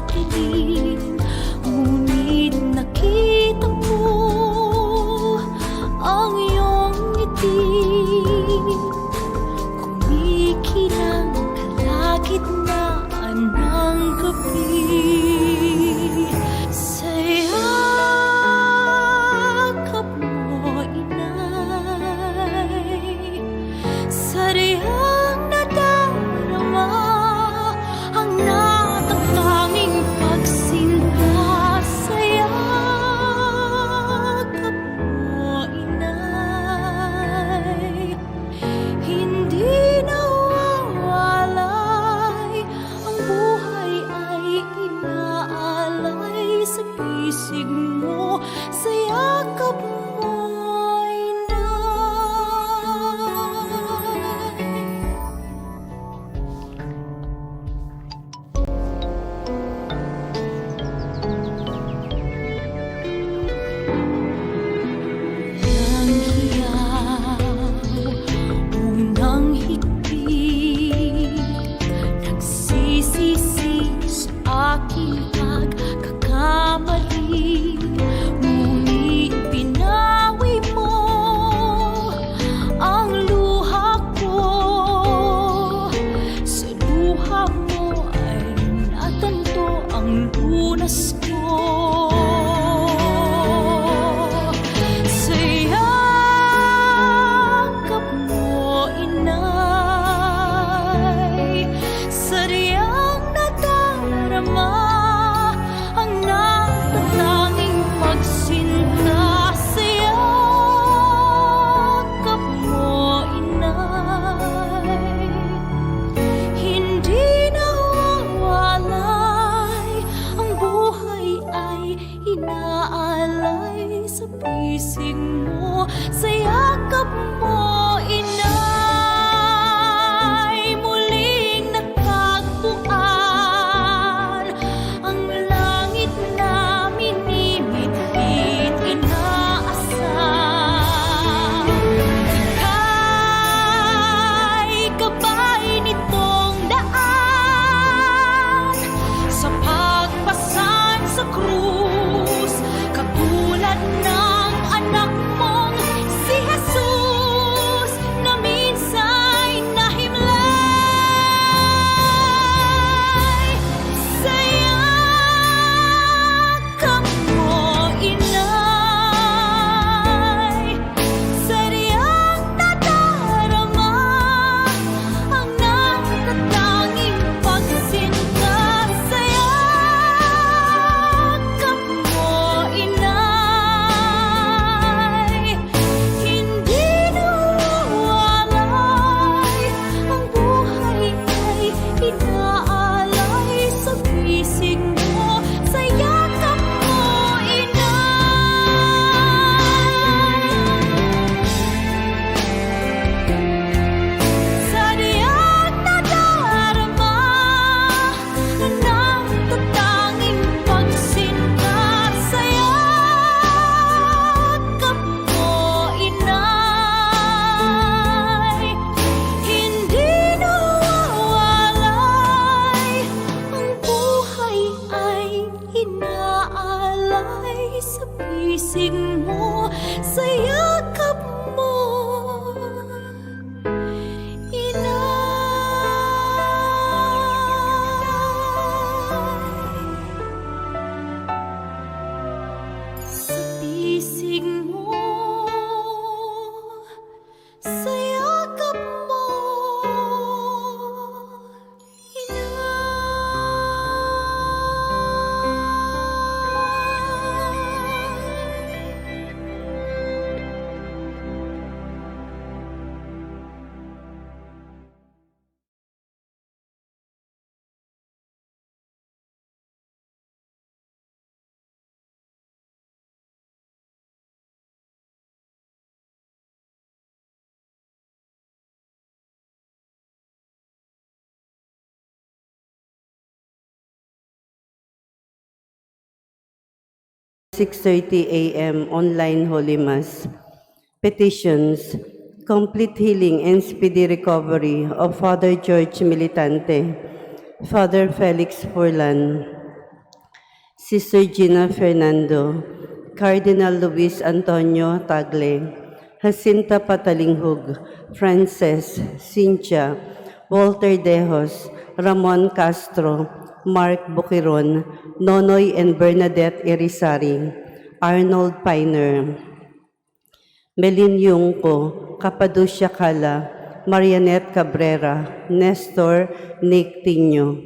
dilim, ngunit nakita ko ang iyong ngiti. Kumikinang kalagitnaan ng gabi. Sa yakap mo, Inay, sadyang nadarama ang natatanging pagsinta. Sa yakap mo, Inay, hindi nawawalay. Ang buhay ay inaalay sa bisig mo, sa yakap mo, Inay. Unang hiyaw, unang higpit, nagsisisi sa aking pagkakamali, ngunit pinawi mo ang luha ko. Sa luha mo ay natanto ang lunas ko. Sa yakap mo, Inay, sadyang nadarama ang natatanging pagsinta. Sa yakap mo, Inay, hindi nawawalay. Ang buhay ay inaalay sa bisig mo, sa yakap mo, Inay. Muling natagpuan ang langit na minimithi, inaasam. Ika'y gabay nitong daan sa pagpasan sa krus, katulad ng anak mong si Jesus na minsa'y nahimlay. Sa yakap mo, Inay, sadyang nadarama ang natatanging pagsinta. Sa yakap mo, Inay, hindi nawawalay. Ang buhay ay inaalay sa bisig mo, sa yakap mo, Inay. Sadyang nadarama ang natatanging pagsinta. Sa yakap mo, Inay, hindi nawawalay. Ang buhay ay inaalay sa bisig mo, sa yakap mo, Inay. Sa bisig mo, sa yakap mo, Inay. 6:30 a.m. online Holy Mass. Petitions: complete healing and speedy recovery of Father George Militante, Father Felix Furlan, Sister Gina Fernando, Cardinal Luis Antonio Tagle, Jacinta Patalinghug, Frances, Cynthia, Walter Dejos, Ramon Castro, Mark Bukiron, Nonoy and Bernadette Irizarry, Arnold Piner, Melin Yungko, Capadocia Cala, Marianette Cabrera, Nestor Nick Tino.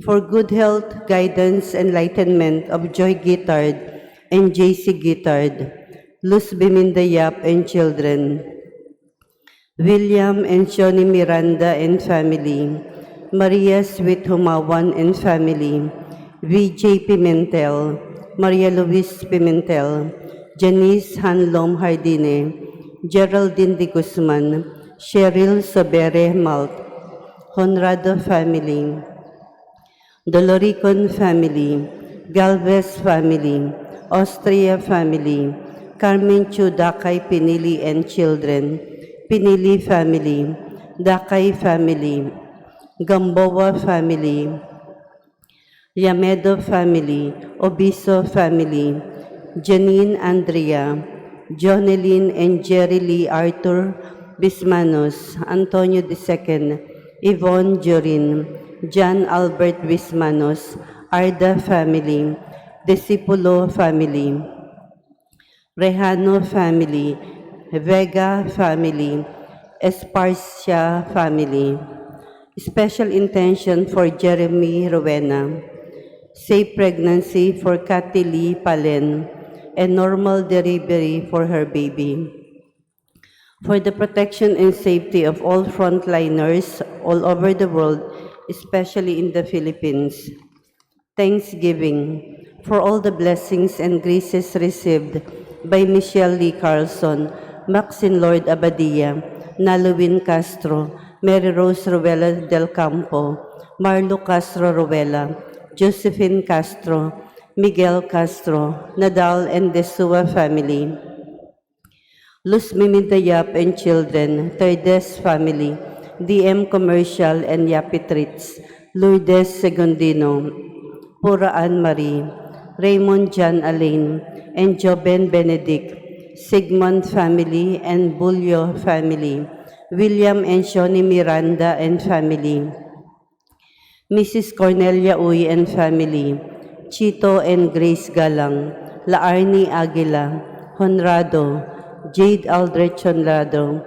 For good health, guidance, enlightenment of Joy Guittard and JC Guittard, Luz Biminda Yap and children, William and Shoni Miranda and family, Maria Sweet Humawan and family, VJ Pimentel, Maria Luis Pimentel, Janice Hanlom Hardine, Geraldine De Guzman, Cheryl Sobere Malt, Honrado family, Doloricon family, Galvez family, Austria family, Carmen Chu Dakay Pinili and children, Pinili family, Dakay family, Gamboa family, Yamedo family, Obiso family, Janine Andrea, Jonelyn and Jerry Lee Arthur Bismanos, Antonio II, Yvonne Jorin, John Albert Bismanos, Arda family, Discipulo family, Rejano family, Vega family, Esparcia family. Special intention for Jeremy Rowena. Safe pregnancy for Kathy Lee Palen and normal delivery for her baby. For the protection and safety of all frontliners all over the world, especially in the Philippines. Thanksgiving for all the blessings and graces received by Michelle Lee Carlson, Maxine Lord Abadia, Naluwin Castro, Mary Rose Ruela del Campo, Marlo Castro Ruela, Josephine Castro, Miguel Castro, Nadal and Desua family, Luz Mimintayap and children, Terdes family, DM Commercial and Yapi Treats, Lourdes Segundino, Puraan Marie, Raymond John Alain, and Joben Benedict, Sigmund family and Bulyo family, William and Shoni Miranda and family, Mrs. Cornelia Uy and family, Chito and Grace Galang, Laarni Aguila, Honrado, Jade Aldrich Honrado,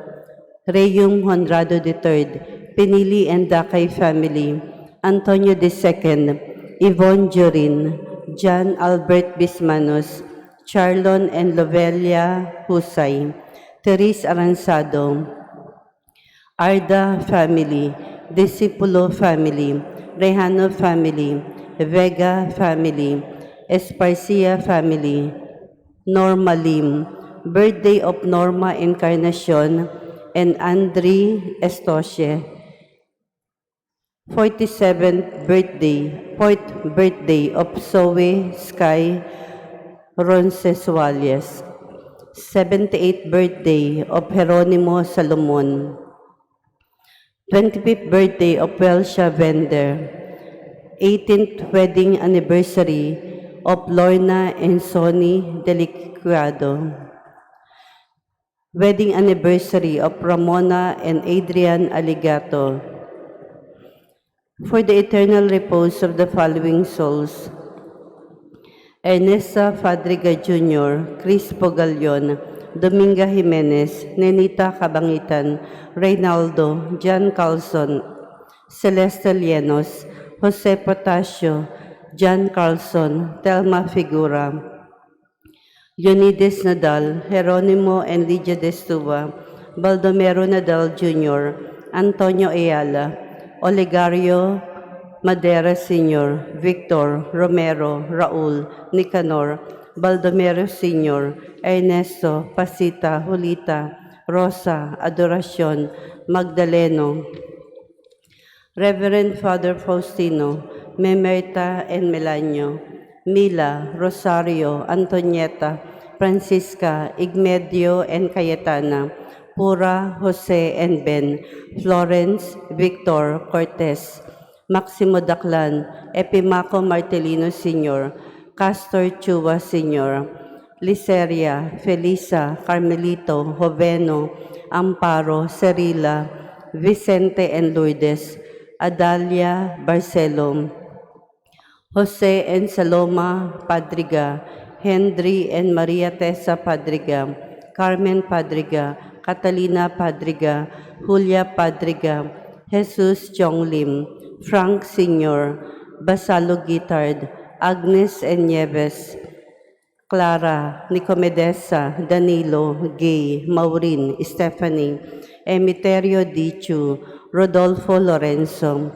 Reyum Honrado III, Pinili and Dakay family, Antonio II, Yvonne Jurin, John Albert Bismanos, Charlon and Lovelia Husay, Therese Aranzado, Arda family, Discipulo family, Rejano family, Vega family, Esparcia family, Norma Lim, birthday of Norma Encarnacion and Andre Estoche, 47th birthday, fourth birthday of Zoe Sky Roncesvalles, 78th birthday of Geronimo Salomon, 25th birthday of Welsha Vender, 18th wedding anniversary of Lorna and Sonny Deliquado, wedding anniversary of Ramona and Adrian Aligato, for the eternal repose of the following souls: Ernesta Fadriga Jr., Chris Pogalion, Dominga Jimenez, Nenita Cabangitan, Reynaldo, John Carlson, Celeste Llenos, Jose Potasio, John Carlson, Telma Figura, Leonides Nadal, Geronimo and Lydia Destua, Baldomero Nadal Jr., Antonio Ayala, Olegario Madera Sr., Victor, Romero, Raul, Nicanor, Baldomero Sr., Ernesto, Pasita, Julita, Rosa, Adoracion, Magdaleno, Reverend Father Faustino, Memerta and Melanio, Mila, Rosario, Antonieta, Francisca, Igmedio and Cayetana, Pura, Jose and Ben, Florence, Victor, Cortez, Maximo Daclan, Epimaco Martelino Sr., Castor Chua Sr., Liceria, Felisa, Carmelito, Joveno, Amparo, Cerila, Vicente and Lourdes, Adalia Barcelo, Jose and Saloma Padriga, Henry and Maria Tessa Padriga, Carmen Padriga, Catalina Padriga, Julia Padriga, Jesus Chong Lim, Frank Sr., Basalo Guitard, Agnes and Nieves, Clara, Nicomedesa, Danilo, Gay, Maureen, Stephanie, Emiterio Dichu, Rodolfo Lorenzo,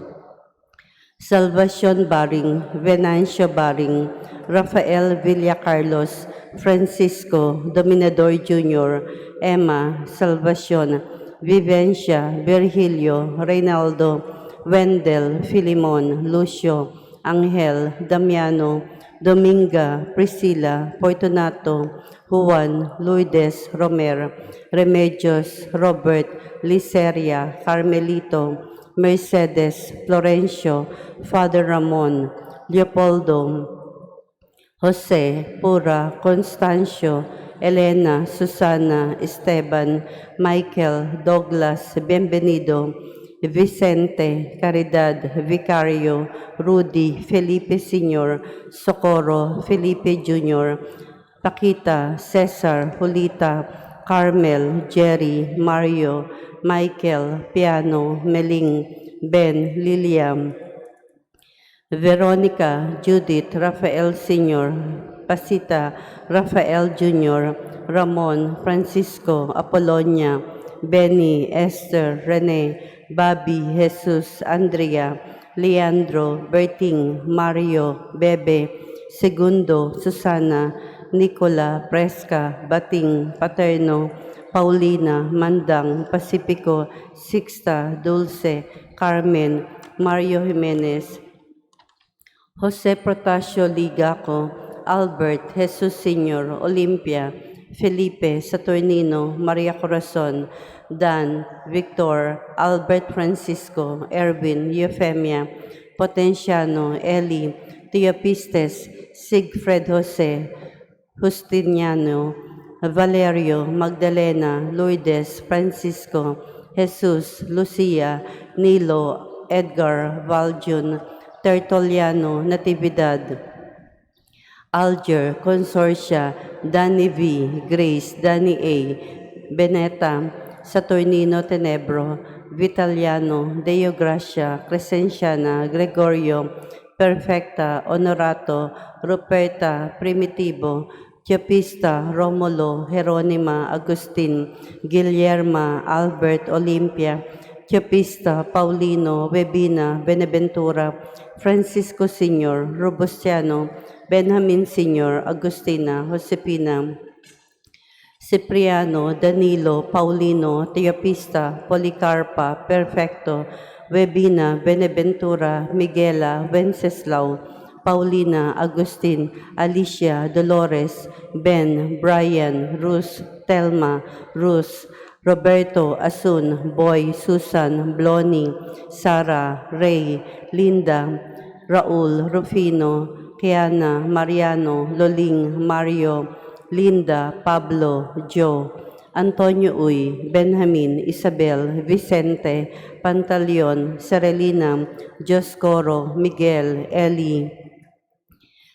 Salvacion Baring, Venancio Baring, Rafael Villacarlos, Francisco Dominador Jr., Emma Salvacion, Vivencia, Virgilio, Reynaldo, Wendell, Filimon, Lucio, Angel, Damiano, Dominga, Priscilla, Fortunato, Juan, Lourdes, Romer, Remedios, Robert, Liceria, Carmelito, Mercedes, Florencio, Father Ramon, Leopoldo, Jose, Pura, Constancio, Elena, Susana, Esteban, Michael, Douglas, Bienvenido, Vicente, Caridad, Vicario, Rudy, Felipe Sr., Socorro, Felipe Jr., Paquita, Cesar, Julita, Carmel, Jerry, Mario, Michael, Piano, Meling, Ben, Liliam, Veronica, Judith, Rafael Sr., Pasita, Rafael Jr., Ramon, Francisco, Apollonia, Benny, Esther, Rene, Bobby, Jesus, Andrea, Leandro, Berting, Mario, Bebe, Segundo, Susana, Nicola, Presca, Bating, Paterno, Paulina, Mandang, Pacifico, Sixta, Dulce, Carmen, Mario Jimenez, Jose Protasio Ligaco, Albert, Jesus Sr., Olympia, Felipe, Saturnino, Maria Corazon, Dan, Victor, Albert Francisco, Erwin, Eufemia, Potenciano, Eli, Teopistes, Sigfred Jose, Justiniano, Valerio, Magdalena, Lourdes, Francisco, Jesus, Lucia, Nilo, Edgar, Valjun, Tertuliano, Natividad, Alger, Consortia, Danny V, Grace, Danny A, Beneta, Saturnino Tenebro, Vitaliano, Deo Gracia, Crescenciana, Gregorio, Perfecta, Honorato, Ruperta, Primitivo, Teopista, Romulo, Jeronima, Agustin, Guillerma, Albert, Olimpia, Teopista, Paulino, Webina, Beneventura, Francisco Sr., Robustiano, Benjamin Sr., Agustina, Josepina, Cipriano, Danilo, Paulino, Teopista, Policarpa, Perfecto, Webina, Beneventura, Miguela, Wenceslao, Paulina, Agustin, Alicia, Dolores, Ben, Brian, Ruth, Telma, Ruth, Roberto, Asun, Boy, Susan, Bloni, Sara, Ray, Linda, Raul, Rufino, Kiana, Mariano, Loling, Mario, Linda, Pablo, Joe, Antonio Uy, Benjamin, Isabel, Vicente, Pantaleon, Serelina, Joscoro, Miguel, Eli,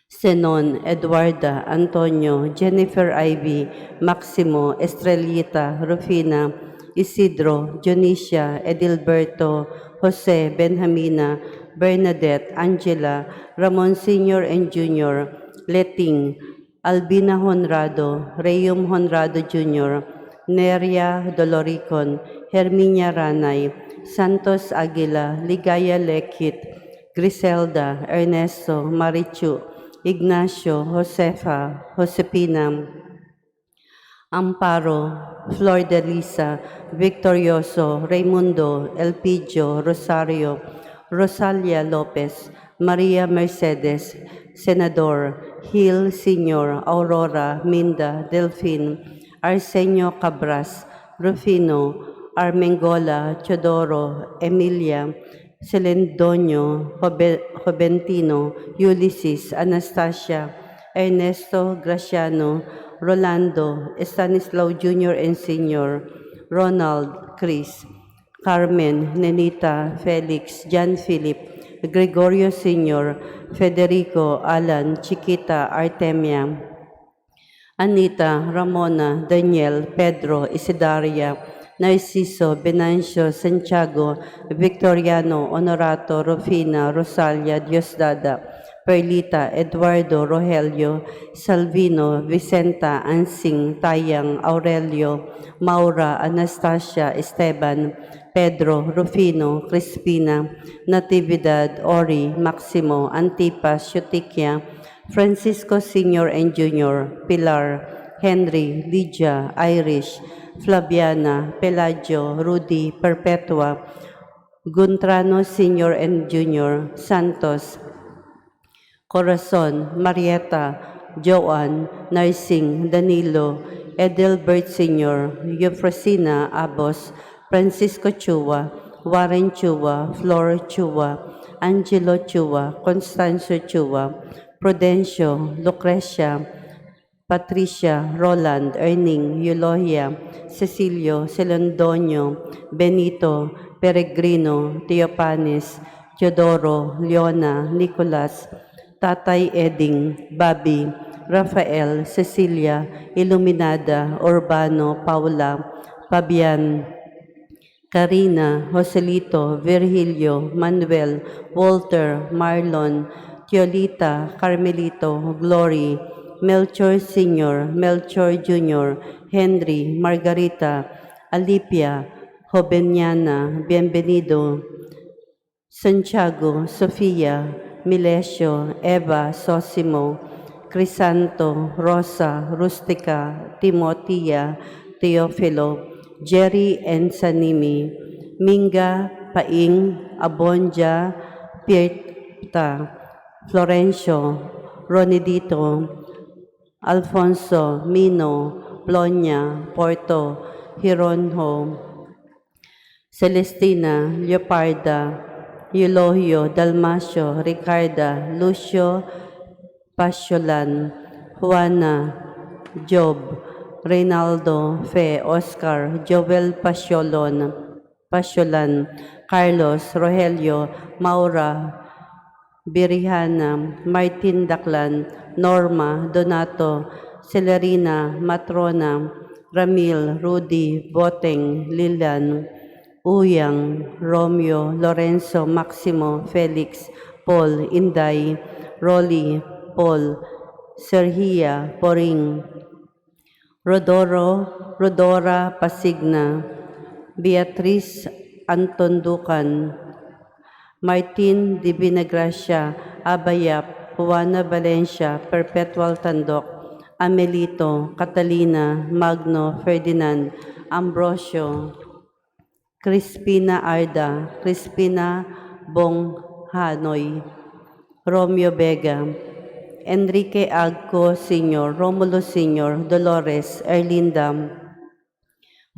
Zenon, Eduarda, Antonio, Jennifer Ivy, Maximo, Estrellita, Rufina, Isidro, Dionisia, Edilberto, Jose, Benjamina, Bernadette, Angela, Ramon Sr. and Jr., Leting, Albina Honrado, Rayum Honrado Jr., Neria Doloricon, Herminia Ranay, Santos Aguila, Ligaya Lekit, Griselda, Ernesto, Marichu, Ignacio, Josefa, Josepina, Amparo, Flor de Lisa, Victorioso, Raimundo, Elpidio, Rosario, Rosalia Lopez, Maria Mercedes, Senador, Hill Sr., Aurora, Minda, Delphine, Arsenio Cabras, Rufino, Armengola, Teodoro, Emilia, Celendonio, Joventino, Ulysses, Anastasia, Ernesto Graciano, Rolando, Stanislao Jr. and Sr., Ronald, Chris, Carmen, Nenita, Felix, John Philip, Gregorio Sr., Federico, Alan, Chiquita, Artemia, Anita, Ramona, Daniel, Pedro, Isidaria, Narciso, Benancio, Santiago, Victoriano, Honorato, Rufina, Rosalia, Diosdada, Perlita, Eduardo, Rogelio, Salvino, Vicenta, Ansing, Tayang, Aurelio, Maura, Anastasia, Esteban, Pedro, Rufino, Crispina, Natividad, Ori, Maximo, Antipas, Eutiquia, Francisco Sr. and Jr., Pilar, Henry, Lydia, Irish, Flaviana, Pelagio, Rudy, Perpetua, Guntrano Sr. and Jr., Santos, Corazon, Marieta, Joan, Narsing, Danilo, Edelbert Sr., Eufrosina Abos, Francisco Chua, Warren Chua, Flor Chua, Angelo Chua, Constancio Chua, Prudencio, Lucrecia, Patricia, Roland, Erning, Eulogia, Cecilio, Celendonio, Benito, Peregrino, Teopanes, Teodoro, Leona, Nicolas, Tatay Eding, Bobby, Rafael, Cecilia, Iluminada, Urbano, Paula, Fabian, Karina, Joselito, Virgilio, Manuel, Walter, Marlon, Tiolita, Carmelito, Glory, Melchor Sr., Melchor Jr., Henry, Margarita, Alipia, Joveniana, Bienvenido, Santiago, Sofia, Milesio, Eva, Sosimo, Crisanto, Rosa, Rustica, Timotia, Teofilo, Jerry and Sanimi, Minga, Paing, Abonja, Pieta, Florencio, Ronidito, Alfonso, Mino, Plonia, Porto, Hironho, Celestina, Leoparda, Eulogio, Dalmacio, Ricarda, Lucio, Pasiolan, Juana, Job, Reynaldo, Fe, Oscar, Joel Pasiolon, Pasiolan, Carlos, Rogelio, Maura, Birihana, Martin Daclan, Norma, Donato, Celerina, Matrona, Ramil, Rudy, Boteng, Lilan, Uyang, Romeo, Lorenzo, Maximo, Felix, Paul, Inday, Rolly, Paul, Serhia, Poring, Rodoro, Rodora Pasigna, Beatriz Antonducan, Martin Divinagracia, Abayap, Juana Valencia, Perpetual Tandok, Amelito, Catalina, Magno, Ferdinand, Ambrosio, Crispina Arda, Crispina Bonghanoy, Romeo Vega, Enrique Agco Sr., Romulo Sr., Dolores, Erlinda,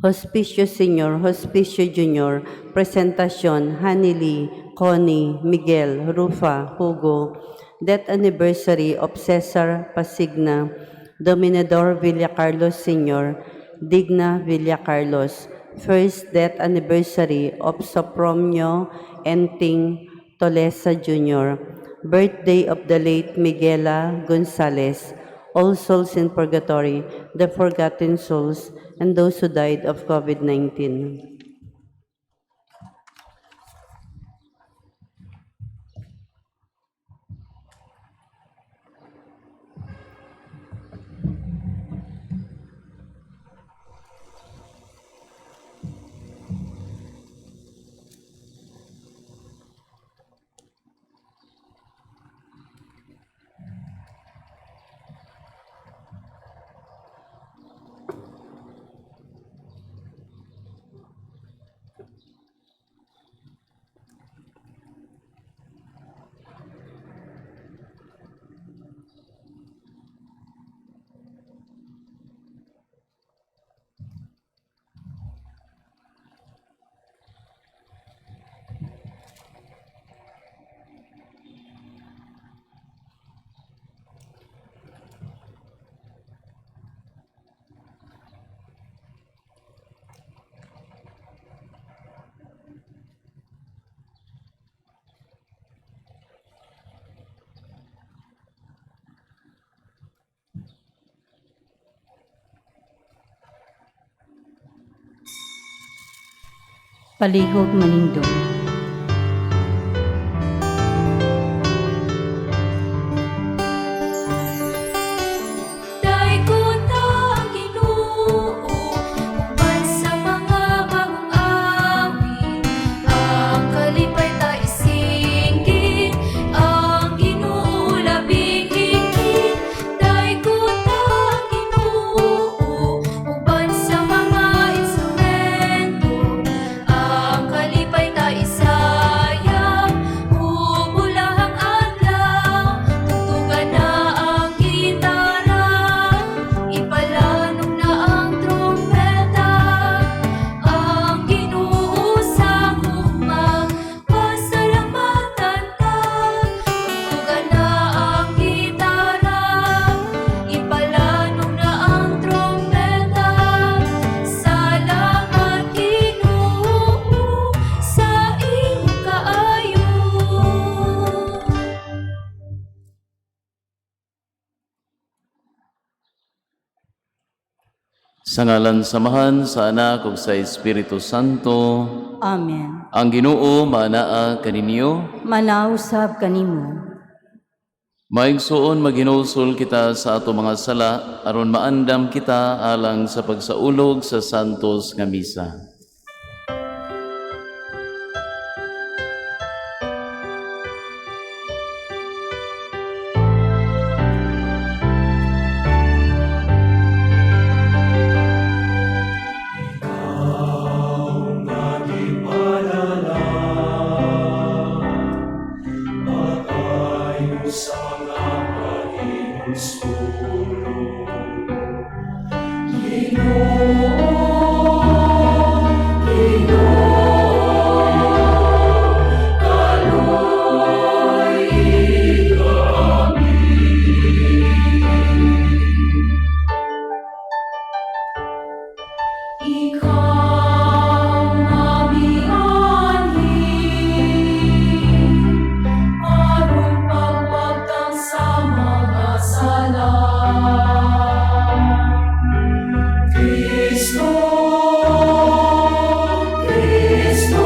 Hospicio Sr., Hospicio Jr., Presentacion, Hanili, Connie, Miguel, Rufa, Hugo, Death Anniversary of Cesar Pasigna, Dominador Villacarlos Sr., Digna Villacarlos, First Death Anniversary of Sopromio Enting Tolesa Jr., Birthday of the late Miguela Gonzalez, All Souls in Purgatory, the Forgotten Souls, and those who died of COVID-19. Palihog manindog. Daygon ang Ginoo uban sa mga bagong awit, ang kalipay ta isinggit, ang Ginoo labing higit. Daygon ang Ginoo uban sa mga instrumento, ang kalipay ta isayaw ug bulahang adlaw. Tugtugan na ang gitara, ipalanog na ang trumpeta, ang Ginoo sa gugma, pasalamatan ta. Tugtugan na ang gitara, ipalanog na ang trumpeta. Salamat Ginoo sa imong kaayo. Sa ngalan sa Amahan, sa Anak ug sa Espiritu Santo, Amen. Ang Ginoo maanaa kaninyo. Manausab kanimo. Maigsuon, maghinulsol kita sa ato mga sala aron maandam kita alang sa pagsaulog sa santos nga misa. Ikaw mamianhi aron pagwagtang sa mga sala. Kristo, Kristo,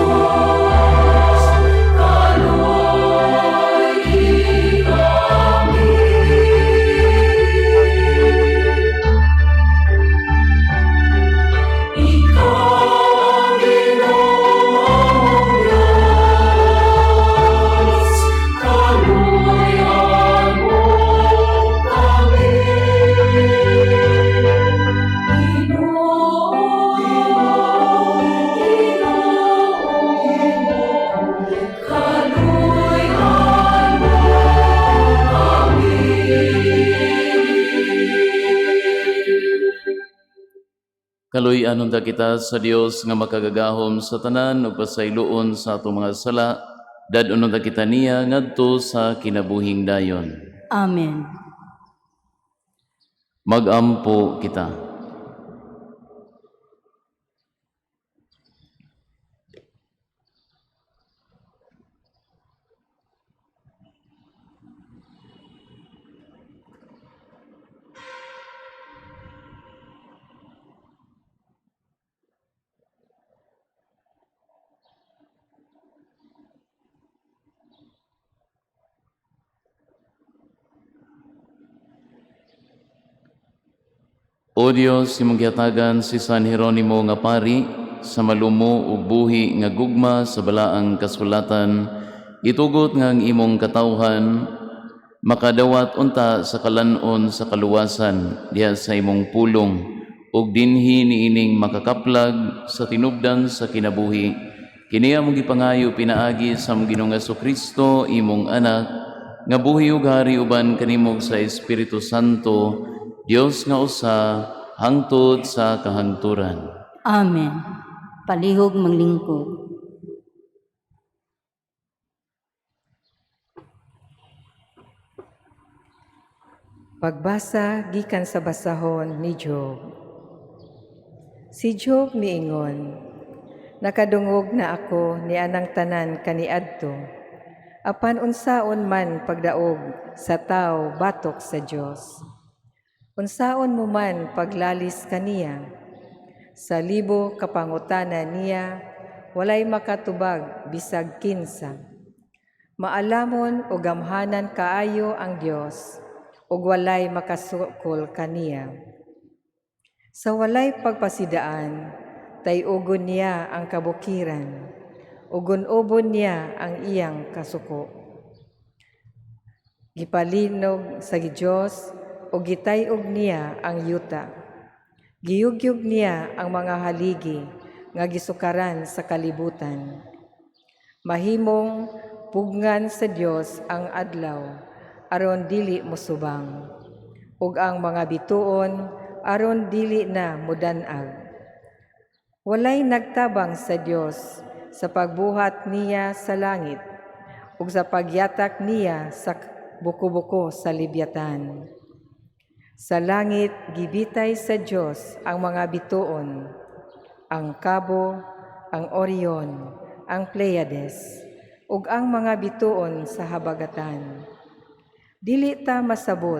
kaloy kami. Ikaw ang Ginoong Diyos, kaluoyan mo kami. Ginoo, Ginoo, kaluoyan mo kami. Kaluy-an unta kita sa Dios nga makagagahom sa tanan ug pasayloon sa atong mga sala, dad-on unta kita niya ngadto sa kinabuhing dayon. Amen. Magampo kita. O Dios, imong gihatagan si San Jeronimo nga pari sa malumo ug buhi nga gugma sa balaang kasulatan, itugot nga ang imong katawhan makadawat unta sa kalan-on sa kaluwasan diha sa imong pulong ug dinhi niining makakaplag sa tinubdan sa kinabuhi. Kini among gipangayo pinaagi sa among Ginoong Kristo, imong anak, nga buhi ug hari uban kanimo sa Espiritu Santo, Dios nga usa hangtod sa kahangturan. Amen. Palihog manglingkod. Pagbasa gikan sa basahon ni Job. Si Job miingon, "Nakadungog na ako ni anang tanan kaniadto. Apan unsaon man pagdaog sa tao batok sa Dios? Unsaon mo man paglalis kaniya? Sa libo kapangutana niya, walay makatubag bisag kinsa. Maalamon o gamhanan kaayo ang Dios ug walay makasukol kaniya. Sa walay pagpasidaan, tay-ugon niya ang kabukiran, ugon-ubon niya ang iyang kasuko. Gipalinog sa Dios ug gitay-og niya ang yuta. Giyugyog niya ang mga haligi nga gisukaran sa kalibutan. Mahimong pugngan sa Dios ang adlaw aron dili mosubang, ug ang mga bituon aron dili na mudan-ag. Walay nagtabang sa Dios sa pagbuhat niya sa langit ug sa pagyatak niya sa buko-buko sa Lebyatan. Sa langit gibitay sa Dios ang mga bituon, ang Kabo, ang Orion, ang Pleiades, ug ang mga bituon sa habagatan. Dili ta masabot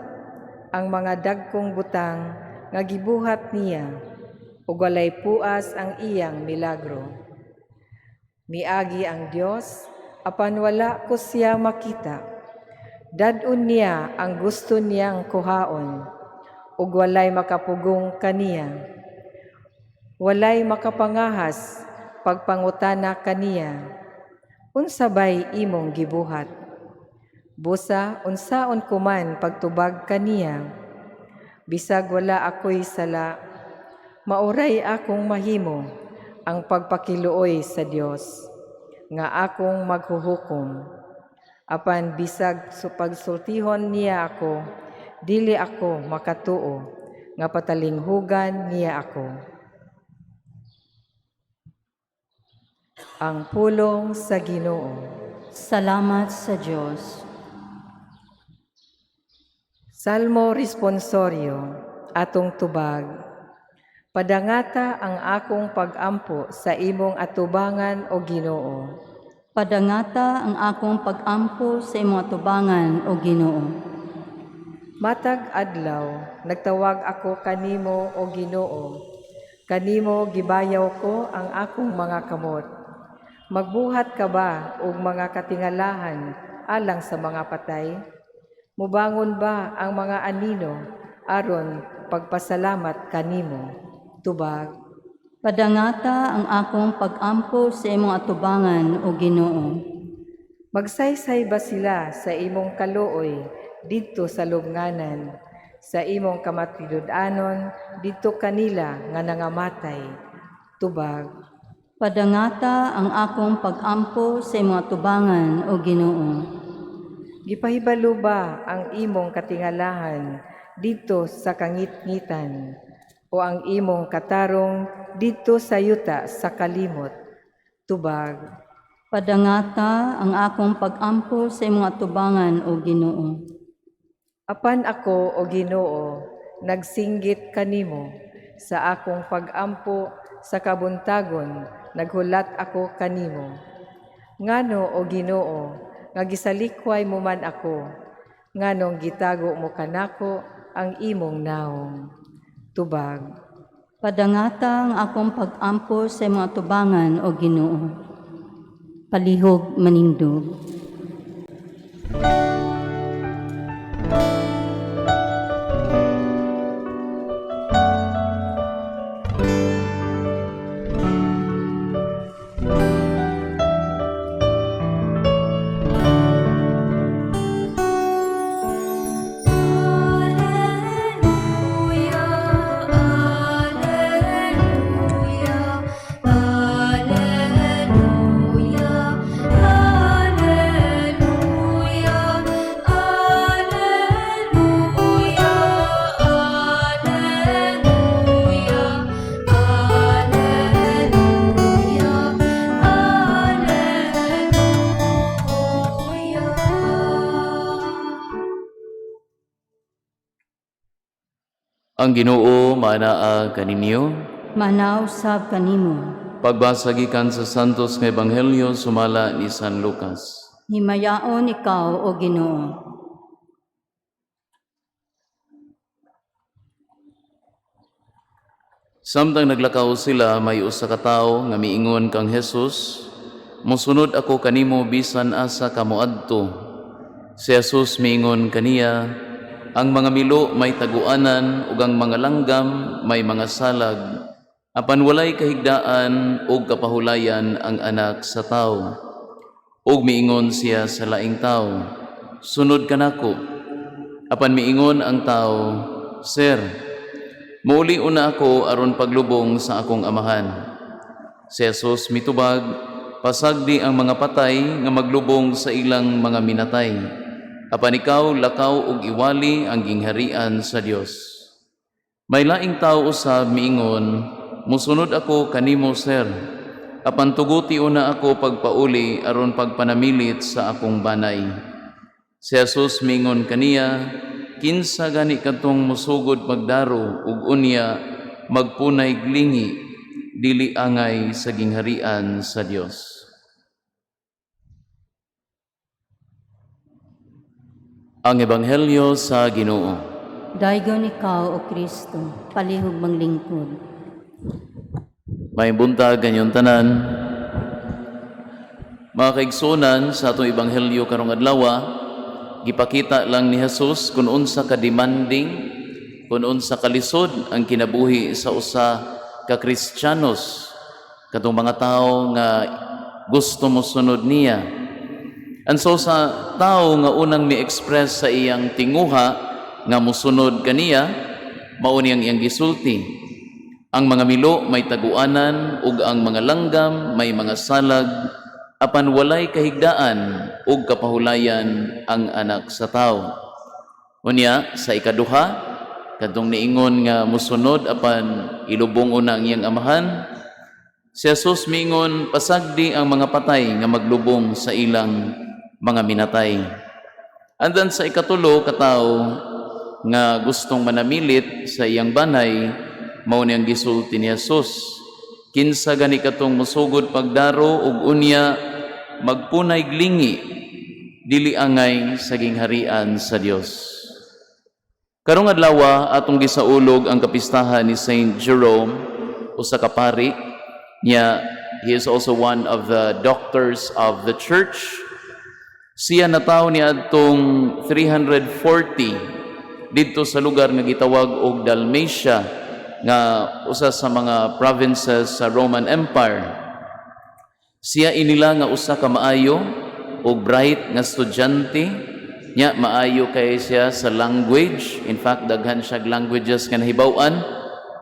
ang mga dagkong butang nga gibuhat niya, ug walay puas ang iyang milagro. Miagi ang Dios apan wala ko siya makita. Dad-on niya ang gusto niyang kuhaon, ug walay makapugong kaniya. Walay makapangahas pagpangutana kaniya. Unsa bay imong gibuhat? Busa unsaon ko man pagtubag kaniya. Bisag wala ako'y sala, mao ray akong mahimo ang pagpakiluoy sa Dios nga akong maghuhukom. Apan bisag pagsultihon niya ako, dili ako makatuo nga patalinghugan niya ako. Ang pulong sa Ginoo. Salamat sa Dios. Salmo responsorio, atong tubag. Padangata ang akong pagampo sa imong atubangan, o Ginoo. Padangata ang akong pagampo sa imong atubangan, o Ginoo. Matag adlaw nagtawag ako kanimo, o Ginoo. Kanimo gibayaw ko ang akong mga kamot. Magbuhat ka ba og mga katingalahan alang sa mga patay? Mubangon ba ang mga anino aron pagpasalamat kanimo? Tubag. Padangata ang akong pagampo sa imong atubangan, o Ginoo. Magsaysay ba sila sa imong kaluoy didto sa lubnganan, sa imong kamatinud-anon didto kanila nga nangamatay? Tubag. Padangata ang akong pagampo sa imong atubangan, o Ginoo. Gipahibalo ba ang imong katingalahan didto sa kangitngitan, o ang imong katarong didto sa yuta sa kalimot? Tubag. Padangata ang akong pagampo sa imong atubangan, o Ginoo. Apan ako, o Ginoo, nagsinggit kanimo sa akong pagampo sa kabuntagon, naghulat ako kanimo. Ngano, o Ginoo, nga gisalikway mo man ako, nganong gitago mo kanako ang imong naong? Tubag. Padangata ang akong pagampo sa imong atubangan, o Ginoo. Palihog manindog. Alleluia, Alleluia, Alleluia, Alleluia, Alleluia, Alleluia, Alleluia, Alleluia. Ang Ginoo maanaa kaninyo. Manaw sab kanimo. Pagbasa gikan sa Santos nga Ebanghelyo sumala ni San Lucas. Himayaon ikaw, o Ginoo. Samtang naglakaw sila, may usa ka tawo nga miingon kang Jesus, "Mosunod ako kanimo bisan asa ka moadto." Si Jesus miingon kaniya, "Ang mga milo may taguanan ug ang mga langgam may mga salag, apan walay kahigdaan ug kapahulayan ang Anak sa Tawo." Ug miingon siya sa laing tawo, "Sunod kanako." Apan miingon ang tawo, "Sir, muuli una ako aron paglubong sa akong amahan." Si Jesus mitubag, "Pasagdi ang mga patay nga maglubong sa ilang mga minatay. Apan ikaw, lakaw ug iwali ang gingharian sa Dios." May laing tawo usab miingon, "Musunod ako kanimo, sir. Apan tuguti una ako pagpauli aron pagpanamilit sa akong banay." Si Jesus miingon kaniya, "Kinsa gani kadtong musugod pagdaro ug unya magpunay lingi, dili angay sa gingharian sa Dios." Ang Ebanghelyo sa Ginoo. Daygon ikaw, O Kristo, palihog manglingkod. Maayong buntag kaninyong tanan. Mga kaigsunan, sa atong ebanghelyo karong adlaw, gipakita lang ni Jesus kung unsa ka demanding, kung unsa kalisod ang kinabuhi sa usa ka Kristiyanos, katong mga tawo nga gusto mosunod niya. And so sa tao nga unang mi-express sa iyang tinguha nga mosunod kaniya, mao niyang iyang gisulti, "Ang mga milo may taguanan ug ang mga langgam may mga salag, apan walay kahigdaan ug kapahulayan ang Anak sa Tawo." Unya sa ikaduha, kadtong niingon nga mosunod apan ilubong una ang iyang amahan, si Jesus miingon, "Pasagdi ang mga patay nga maglubong sa ilang mga minatay." And then sa ikatulo katawo nga gustong manamilit sa iyang banay, mao niyang gisulti ni Jesus, "Kinsa gani katong mosugod pagdaro ug unya magpunay lingi, dili angay sa gingharian sa Dios." Karong adlaw, atong gisaulog ang kapistahan ni Saint Jerome, usa ka pari niya. He is also one of the doctors of the church. Siya natawo ni adtong 340 didto sa lugar nga gitawag og Dalmatia, nga usa sa mga provinces sa Roman Empire. Siya inila nga usa ka maayo og bright nga estudyante nya, maayo kay siya sa language. In fact, daghan siya languages nga nahibaw-an.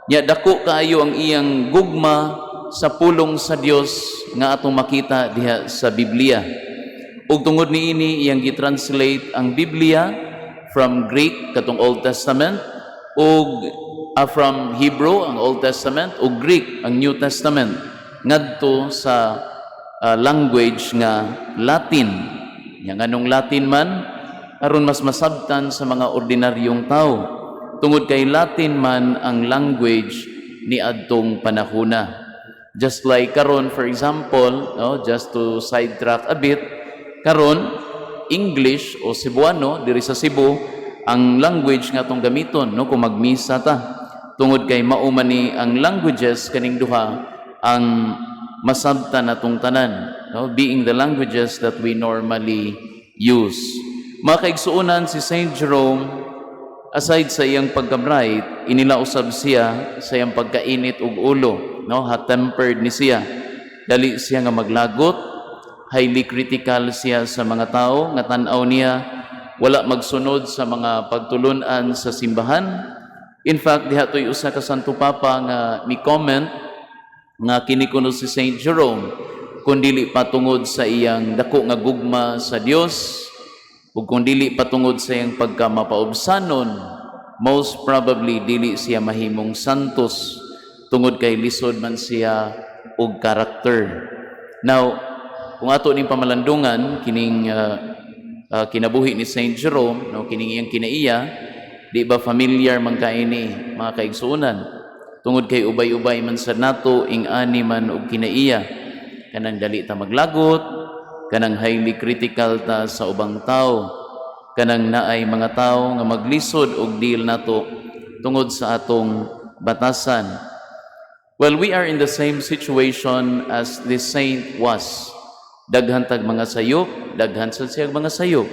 Nya dako kaayo ang iyang gugma sa pulong sa Dios nga atong makita diha sa Biblia. Ug tungod niini, iyang gi-translate ang Biblia from Greek, katong Old Testament, ug from Hebrew ang Old Testament ug Greek ang New Testament ngadto sa language nga Latin. Nya nganong Latin man? Aron mas masabtan sa mga ordinaryong tao. Tungod kay Latin man ang language ni adtong panahona. Just like karon, for example, no, just to sidetrack a bit, karon English o Cebuano diri sa Cebu ang language nga atong gamiton, no, kung magmisa ta, tungod kay mao man ni ang languages kaning duha ang masabtan natong tanan, no, being the languages that we normally use. Mga kaigsuonan, si Saint Jerome, aside sa iyang pagka-bright, inila usab siya sa iyang pagkainit og ulo, no, hot tempered ni siya, dali siya nga maglagot, highly critical siya sa mga tao nga tan-aw niya wala magsunod sa mga pagtulunan sa simbahan. In fact, diha to'y usa ka Santo Papa nga mi comment nga kini kuno si Saint Jerome, kung dili patungod sa iyang dako nga gugma sa Dios ug kung dili patungod sa iyang pagkamapaubsanon, most probably dili siya mahimong santos tungod kay lisod man siya og karakter. Now, kung ato ning pamalandungan kining kinabuhi ni Saint Jerome, no, kining iyang kinaiya, di ba familiar man kay ni, mga kaigsuonan? Tungod kay ubay-ubay man sa nato ing ani man og kinaiya, kanang dali ta maglagot, kanang highly critical ta sa ubang tao, kanang naay mga tao nga maglisod og deal nato tungod sa atong batasan. Well, we are in the same situation as this saint was. Daghan tag mga sayop, daghan sad siya mga sayop.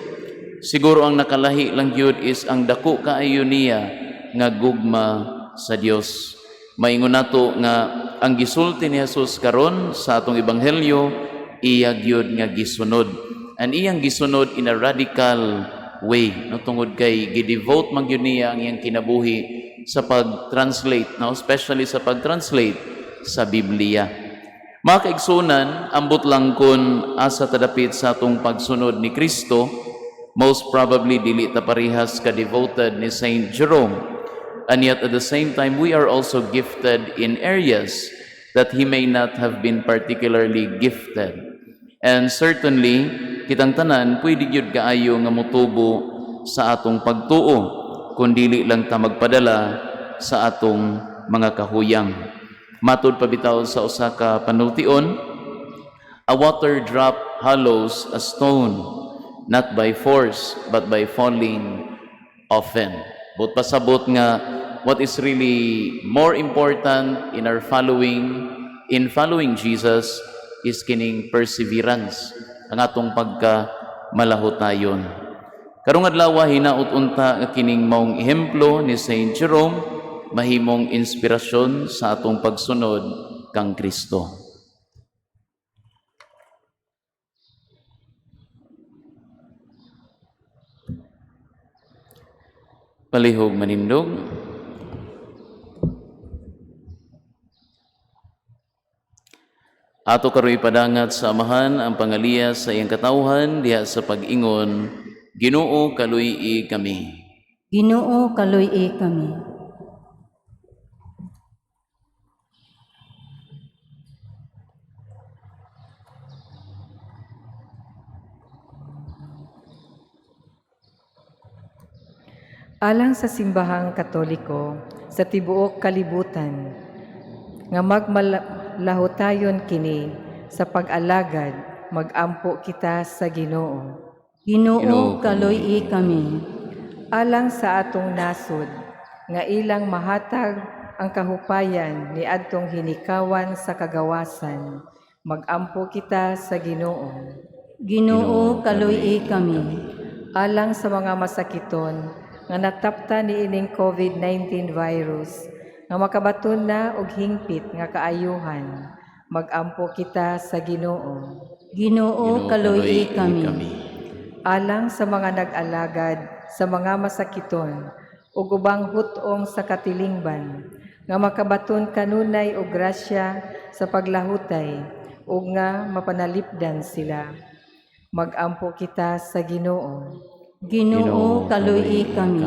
Siguro ang nakalahi lang gyud is ang dako kaayo niya nga gugma sa Dios. Maingon nato nga ang gisulti ni Jesus karon sa atong ebanghelyo, iya gyud nga gisunod. And iyang gisunod in a radical way, no, tungod kay gidevote man gyud niya ang iyang kinabuhi sa pag-translate, no, especially sa pag-translate sa Biblia. Mga kaigsunan, ambot lang kun asa ta dapit sa atong pagsunod ni Kristo, most probably dili ta parehas ka devoted ni Saint Jerome. And yet at the same time, we are also gifted in areas that he may not have been particularly gifted. And certainly, kitang tanan pwede gyud kaayo nga motubo sa atong pagtuo kung dili lang ta magpadala sa atong mga kahuyang. Matud pa bitaw sa usa ka panultion, "A water drop hollows a stone, not by force, but by falling often." Buot pasabot nga what is really more important in our following, in following Jesus, is kining perseverance, ang atong pagka malahutayon. Karong adlaw, hinaot unta nga kining maong ehemplo ni Saint Jerome mahimong inspirasyon sa atong pagsunod kang Kristo. Palihog manindog. Ato karon ipadangat sa Amahan ang pangaliya sa iyang katawhan diha sa pag-ingon, Ginoo, kaluy-i kami. Ginoo, kaluy-i kami. Alang sa Simbahang Katoliko sa tibuok kalibutan, nga magmalahutayon kini sa pag-alagad, magampo kita sa Ginoo. Ginoo, Ginoo, kaluy-i kami. Alang sa atong nasod, nga ilang mahatag ang kahupayan ni adtong hinikawan sa kagawasan, magampo kita sa Ginoo. Ginoo, kaluy-i kami. Alang sa mga masakiton nga natapta ni ining COVID-19 virus, nga makabaton na og hingpit nga kaayuhan, magampo kita sa Ginoo. Ginoo, kaluy-i kami. Alang sa mga nag-alagad sa mga masakiton ug ubang hut-ong sa katilingban, nga makabaton kanunay og grasya sa paglahutay ug nga mapanalipdan sila, magampo kita sa Ginoo. Ginoo, kaluy-i kami.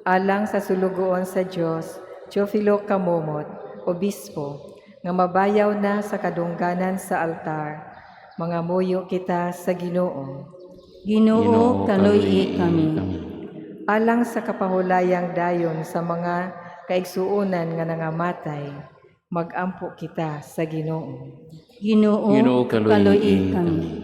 Alang sa sulugoon sa Dios, Teofilo Camomot, Obispo, nga mabayaw na sa kadungganan sa altar, mangamuyo kita sa Ginoo. Ginoo, kaluy-i kami. Alang sa kapahulayang dayon sa mga kaigsuonan nga nangamatay, magampo kita sa Ginoo. Ginoo, Ginoo, kaluy-i kami.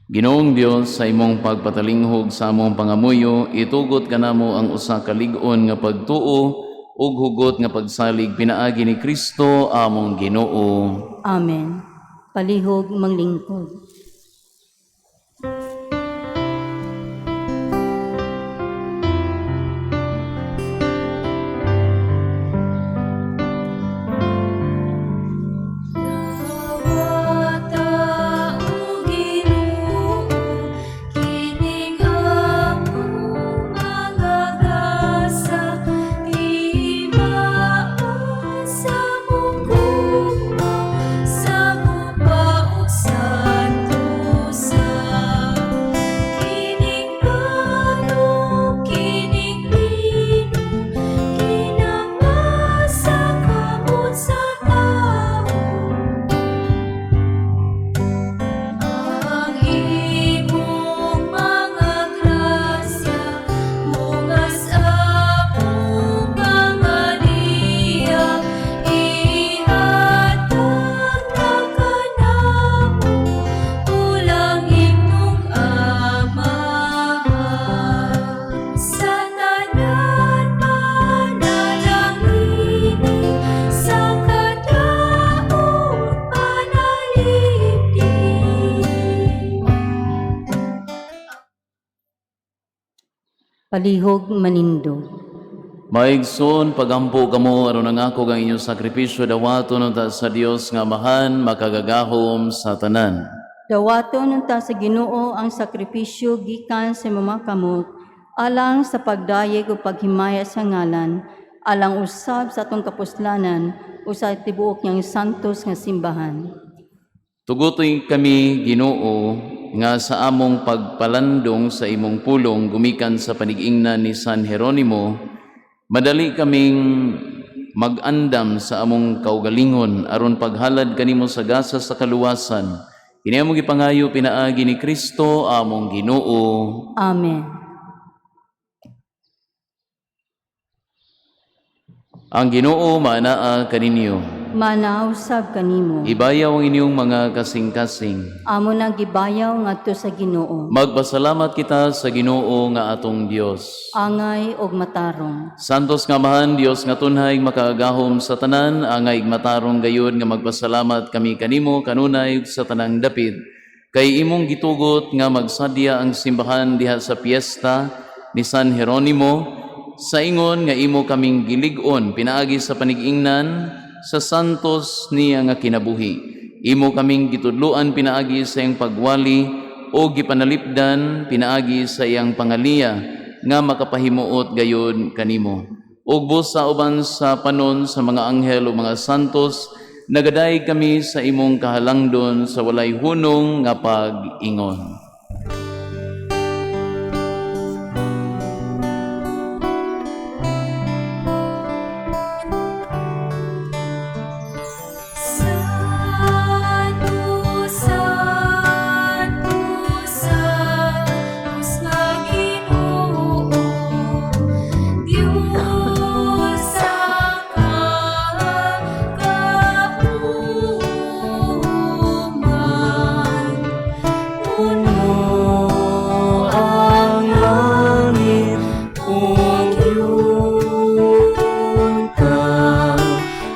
Ginoong Dios, sa imong pagpatalinghog sa among pangamuyo, itugot kanamo ang usa ka lig-on nga pagtuo ug hugot nga pagsalig pinaagi ni Kristo among Ginoo. Amen. Palihog maglingkod. Dawata, O Ginoo, kining among mga gasa, timaon sa among gugma, sa guba ug sa Palihog manindog. Maigsoon, pagampo kamo aron nangako ang inyong sakripisyo dawaton unta sa Dios nga Amahan makagagahom sa tanan. Dawaton unta sa Ginoo ang sakripisyo gikan sa imong mga kamot alang sa pagdayeg ug paghimaya sa ngalan, alang usab sa atong kapuslanan ug sa tibuok niyang santos nga simbahan. Tugutoy kami, Ginoo, nga sa among pagpalandong sa imong pulong gumikan sa panigingnan ni San Jeronimo, madali kaming magandam sa among kaugalingon aron paghalad kanimo sa gasa sa kaluwasan. Kini among gipangayo pinaagi ni Kristo among Ginoo. Amen. Ang Ginoo maanaa kaninyo. Manaw sab kanimo. Ibayaw ang inyong mga kasing-kasing. Amo na gibayaw ngadto sa Ginoo. Magpasalamat kita sa Ginoo nga atong Dios. Angay og matarong. Santos nga Amahan, Dios nga tunhay makaagahom sa tanan, angay matarong gayud nga magpasalamat kami kanimo kanunay ug sa tanang dapit. Kay imong gitugot nga magsadya ang simbahan diha sa piyesta ni San Jeronimo sa ingon nga imo kaming gilig-on pinaagi sa panigingnan sa santos niya nga kinabuhi. Imo kaming gitudloan pinaagi sa iyang pagwali o gipanalipdan pinaagi sa iyang pangaliya nga makapahimuot gayud kanimo. Ug busa uban sa panon sa mga anghel o mga santos, nagaday kami sa imong kahalangdon sa walay hunong nga pag-ingon. Santo, Santo, Santos nga Ginoo, Diyos ang kakahuman. Puno ang langit ug yuta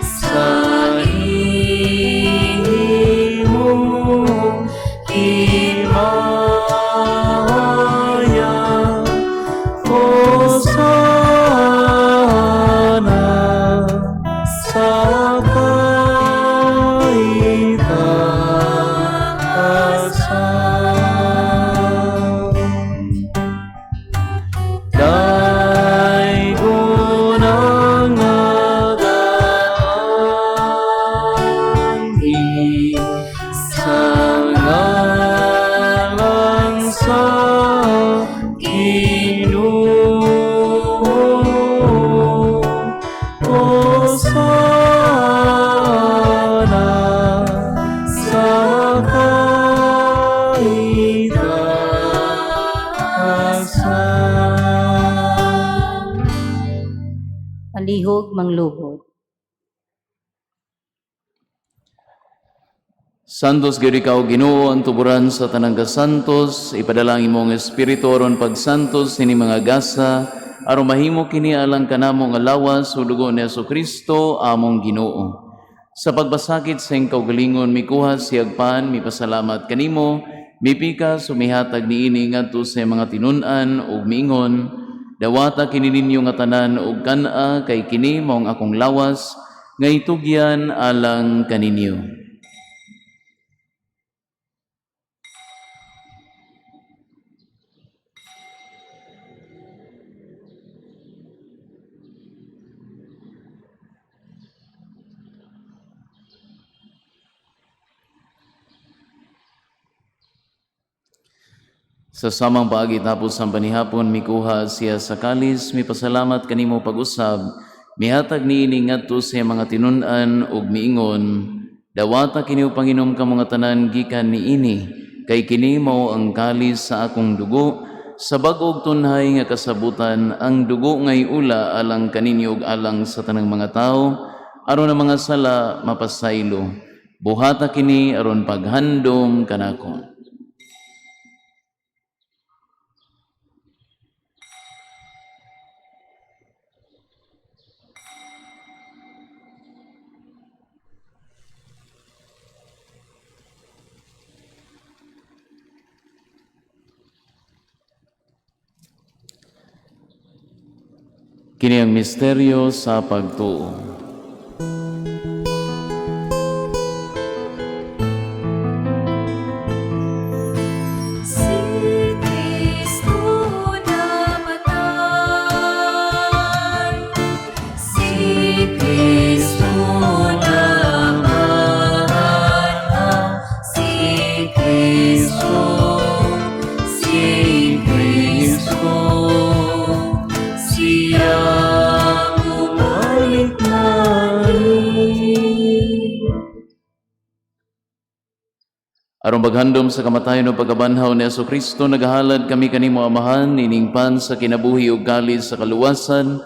sa imong himaya. Hosana sa kaitaasan. Daygon ang nagaanhi sa ngalan sa Ginoo. Hosana sa kaitaasan. Palihog manglugod. Santos gyud ikaw Ginoo ang tuburan sa tanang kasantos, ipadala ang imong espiritu aron pagsantos ini mga gasa aron mahimo kini alang kanamo nga lawas ug dugo ni Kristo among Ginoo. Sa pagbasakit sa iyang kaugalingon mikuha siyag pan, mipasalamat kanimo, mipikas umihatag niini ngadto sa iyang mga tinun-an ug miingon, dawata kini ninyo nga tanan ug kan-a kay kini mao ang akong lawas nga itugyan alang kaninyo. Sa samang paagi tapos ang panihapon, mikuha siya sa kalis, mipasalamat kanimo pag-usab, mihatag niini ngadto sa iyang mga tinun-an ug miingon, dawata kini o panginom ka mga tanan gikan niini, kay kini mao ang kalis sa akong dugo, sa bag-og tunhay nga kasabutan, ang dugo ngay ula alang kaninyo ug alang sa tanang mga tawo, aron ang mga sala mapasaylo. Buhata kini aron paghandom kanako. Kini ang misteryo sa pagtuo. Si Kristo namatay, si Kristo namatay, si Kristo, si Kristo, siya bumalik mali. Aron paghandom sa kamatayon ug pagkabanhaw ni Kristo, nagahalad kami kanimo, Amahan, ining pan sa kinabuhi ug kalis sa kaluwasan.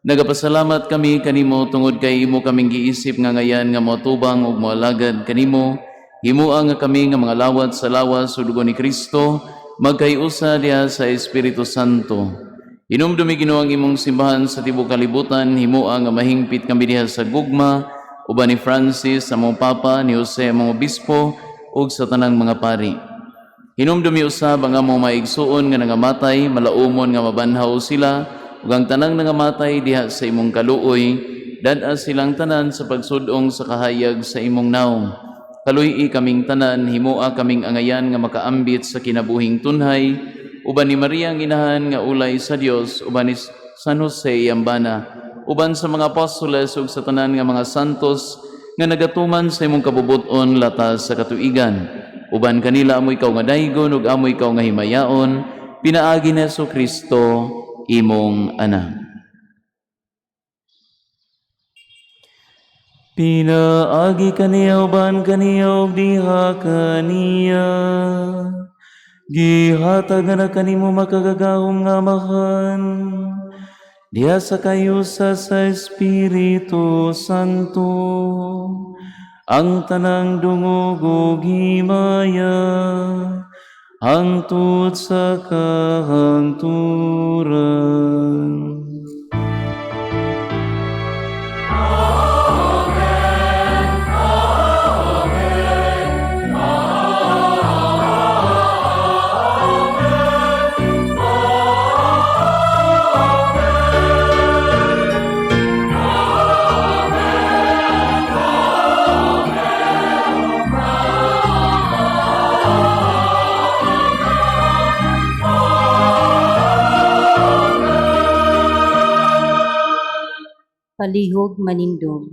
Nagapasalamat kami kanimo tungod kay imo kaming giisip nga ngayan nga moatubang ug moalagad kanimo. Himoa nga kami nga mga lawat sa lawas ug dugo ni Kristo magkayusa diha sa Espiritu Santo. Hinumdumi, Ginoo, ang imong simbahan sa tibuok kalibutan, himoa nga mahingpit kami diha sa gugma uban ni Francis among Papa, ni Jose among Obispo ug sa tanang mga pari. Hinumdumi usab ang among maigsuon nga nangamatay, malaumon nga mabanhaw sila, ug ang tanang nangamatay diha sa imong kaluoy, dad-a silang tanan sa pagsudong sa kahayag sa imong nawong. Kaluy-i kaming tanan, himoa kaming angayan nga makaambit sa kinabuhing tunhay, uban ni Maria ang inahan nga ulay sa Dios, uban ni San Jose iyang bana, uban sa mga apostoles ug sa tanan nga mga santos nga nagatuman sa imong kabubut-on latas sa katuigan. Uban kanila amo ikaw nga daygon ug amo ikaw nga himayaon, pinaagi ni Hesus Kristo imong anak. Pinaagi kaniya uban kaniya ug diha kaniya. Gihatag na kanimo makagagahom nga Amahan. Diha sa kayusa sa Espiritu Santo. Ang tanang dungog ug himaya hangtod sa kahangturan. Palihog manindog.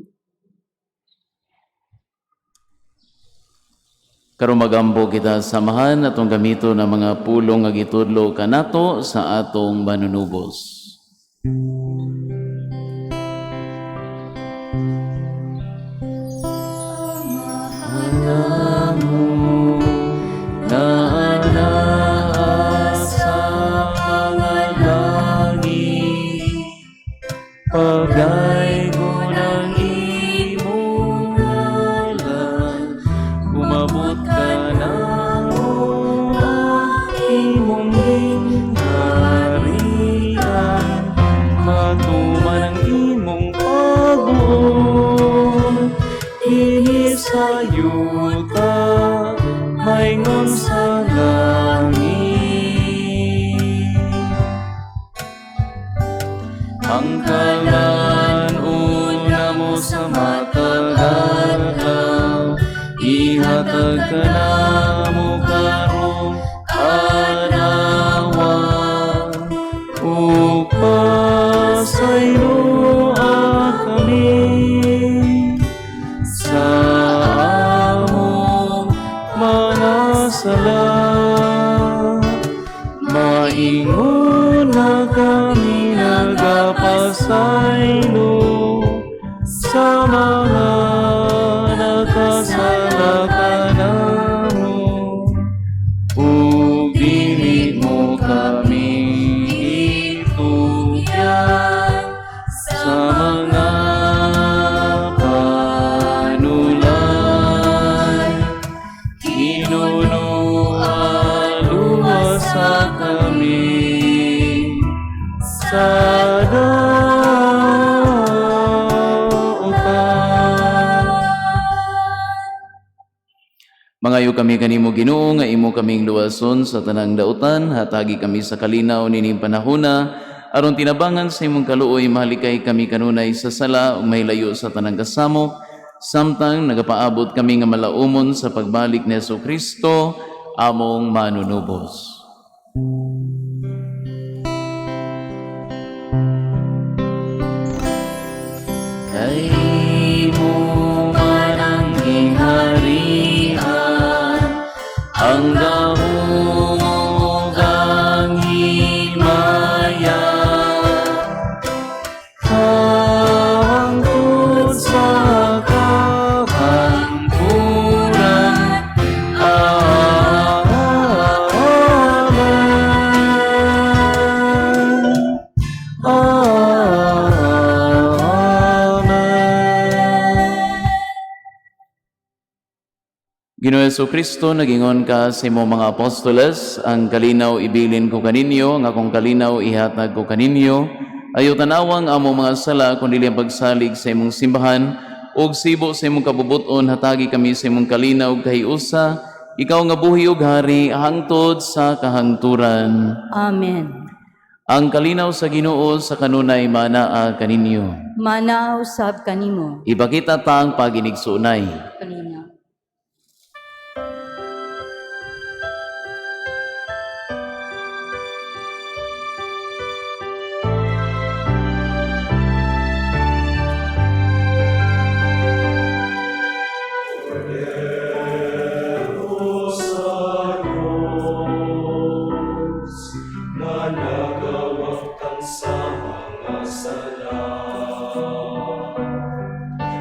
Karon magampo kita sa Amahan atong gamiton ang mga pulong nga gitudlo kanato sa atong manunubos. Na anaa sa mga langit, pagaygon ang imong ngalan, umabot ka namo ang imong gingharian, matuman ang imong pagbuot dinhi sa yuta maingon sa langit. Ang kalan-on namo sa matag adlaw, ihatag kanamo karong adlaw, ug pasayloa kami sa among mga sala. Maingon na kami nagapasaylo sa mga nakasala kanamo. Ug dili mo kami itugyan sa mga panulay. Hinunuan luwasa kami sa dautan. Mangayo kami kanimo, Ginoo, nga imo kaming luwason sa tanang dautan, hatagi kami sa kalinaw nining panahona. Aron tinabangan sa imong kaluoy, mahalikay kami kanunay sa sala ug mahilayo sa tanang kasamok, samtang nagapaabot kami nga malaumon sa pagbalik ni Hesus Kristo, among manunubos. Kay imo man ang gingharian, ang gahom ug ang himaya, hangtod sa kahangturan. Amen. Amen. Ginoo Kristo, nagingon ka sa imong mga apostoles, "Ang kalinaw ibilin ko kaninyo, ang akong kalinaw ihatag ko kaninyo. Ayaw tanawang among mga sala, kundi ang pagsalig sa imong simbahan, ug sibo sa imong kabubuton, hatagi kami sa imong kalinaw ug kahiusa, ikaw nga buhi ug hari hangtod sa kahangturan." Amen. Ang kalinaw sa Ginoo sa kanunay manaa kaninyo. Manaa usab kanimo. Ipakita ta ang paginigsuonay. Kalinaw. Na nagawagtang sa mga sala. Kordero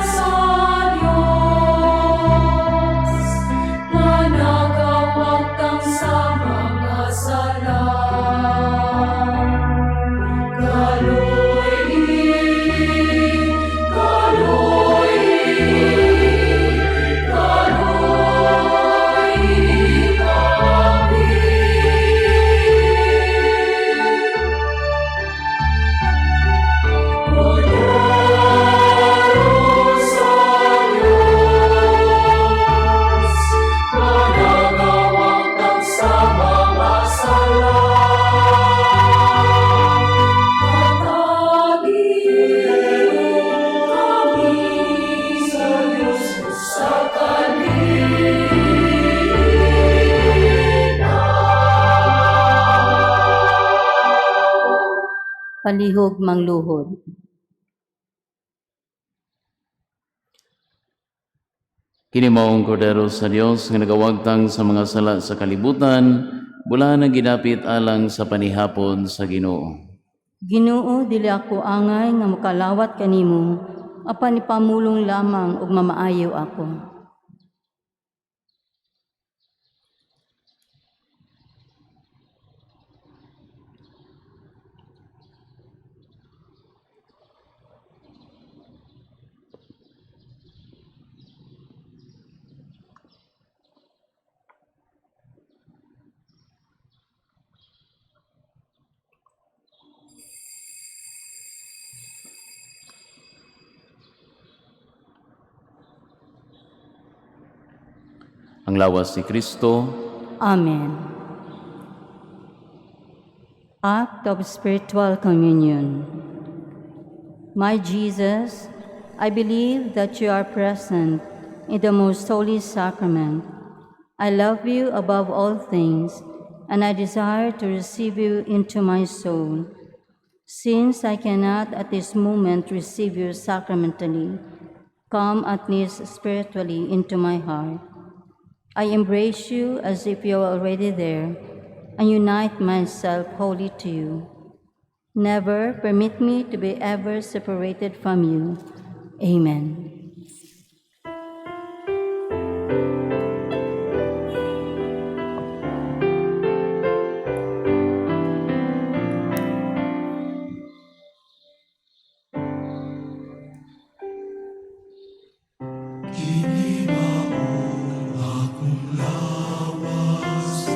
sa Diyos, na nagawagtang sa mga sala. Kaloy, kaloy, kaloy kami. Kordero sa Diyos, na nagawagtang sa mga sala. Hatagi kami sa Diyos sa kalinaw. Palihog mangluhod. Kini mao ang Kordero sa Dios nga nagawagtang sa mga sala sa kalibutan, bulahan ang gidapit alang sa panihapon sa Ginoo. Ginoo, dili ako angay nga mokalawat kanimo, apan ipamulong lamang ug mamaayo ako. Ang lawas ni Kristo. Amen. Act of Spiritual Communion. My Jesus, I believe that you are present in the most holy sacrament. I love you above all things, and I desire to receive you into my soul. Since I cannot at this moment receive you sacramentally, come at least spiritually into my heart. I embrace you as if you were already there and unite myself wholly to you. Never permit me to be ever separated from you. Amen. Kini mao akong lawas.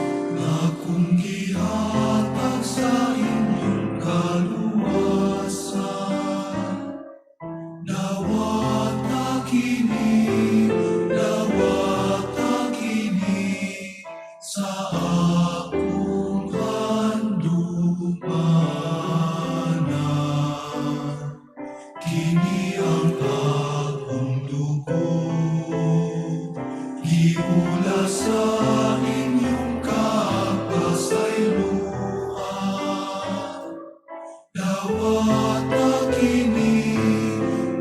Sa akong handumanan. Kini ang akong dugo, giula sa inyong kapasayloan. Dawata kini,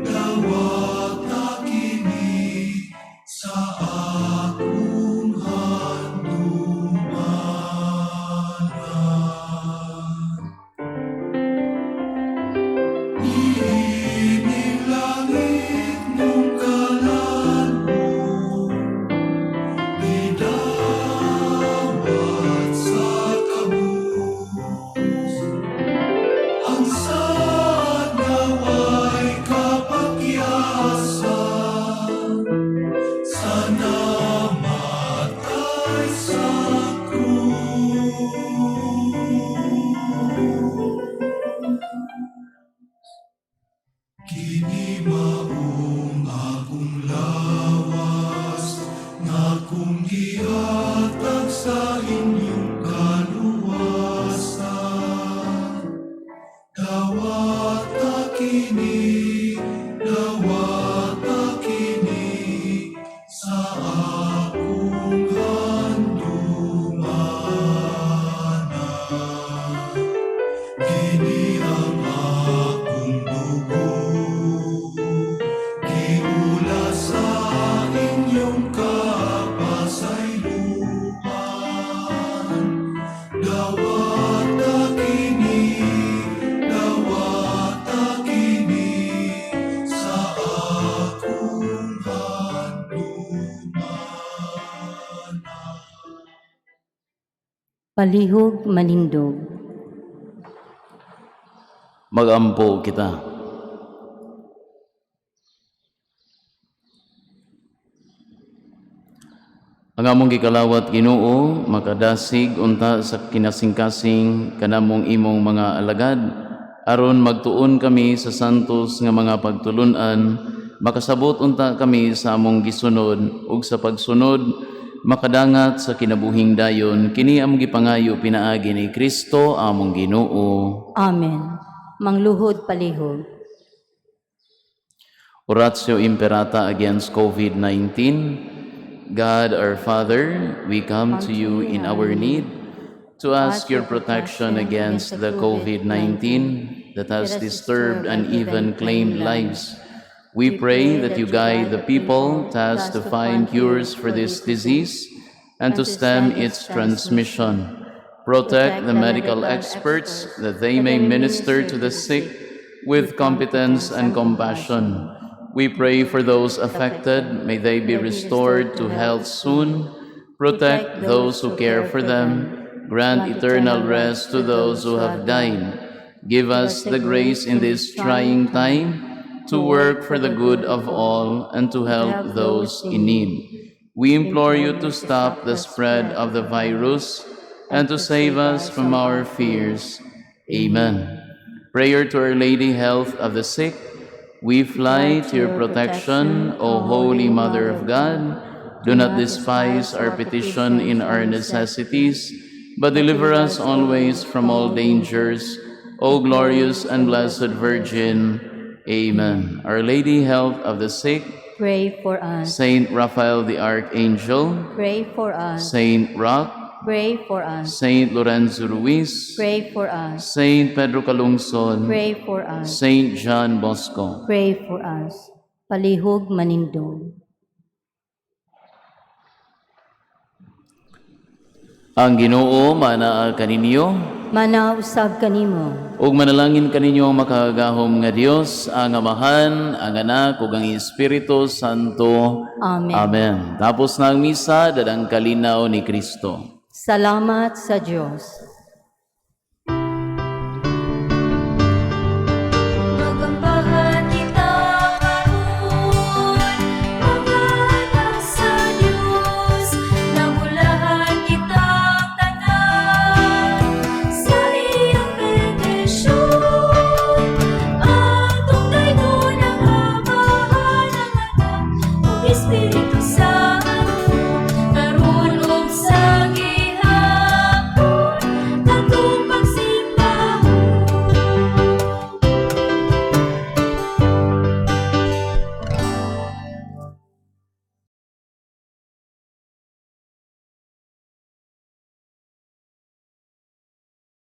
dawata kini sa akong handumanan. Niining langit mong kalan-on, gidawat sa kabus. Ang saad naway kapakyasan sa namatay sa krus. Kini maong akong lawas nga akong gihatag sa inyong kaluwasan. Dawata kini, dawata kini sa akong handumanan. Kini ang akong dugo, giula sa inyong kapasayloan. Dawata kini, dawata kini sa akong handumanan. Palihog manindog. Magampo kita. Ang among gikalawat, Ginoo, makadasig unta sa kinasingkasing kanamong imong mga alagad aron magtuon kami sa santos nga mga pagtulunan, makasabot unta kami sa among gisunod ug sa pagsunod makadangat sa kinabuhing dayon. Kini among gipangayo pinaagi ni Kristo among Ginoo. Amen. Mangluhod palihog. Oratio Imperata against COVID-19. God our Father, we come to you in our need to ask your protection against the COVID-19 that has disturbed and even claimed lives. We pray that you guide the people tasked to find cures for this disease and to stem its transmission. Protect the medical experts that they may minister to the sick with competence and compassion. We pray for those affected, may they be restored to health soon. Protect those who care for them. Grant eternal rest to those who have died. Give us the grace in this trying time to work for the good of all and to help those in need. We implore you to stop the spread of the virus and to save us from our fears. Amen. Prayer to Our Lady, Health of the Sick. We fly to your protection, O Holy Mother of God. Do not despise our petition in our necessities, but deliver us always from all dangers. O glorious and blessed Virgin. Amen. Our Lady, Health of the Sick, Pray for us. Saint Raphael the Archangel, Pray for us. Saint Roch, Pray for us. Saint Lorenzo Ruiz, Pray for us. Saint Pedro Calungsod, Pray for us. Saint John Bosco. Pray for us. Palihog manindog. Ang Ginoo manaa kaninyo. Manaa usab kanimo. Ug manalangin kaninyo ang makagagahom nga Dios, ang Amahan, ang Anak ug ang Espiritu Santo. Amen. Amen. Tapos na ang misa, dalang kalinaw ni Kristo. Salamat sa Diyos.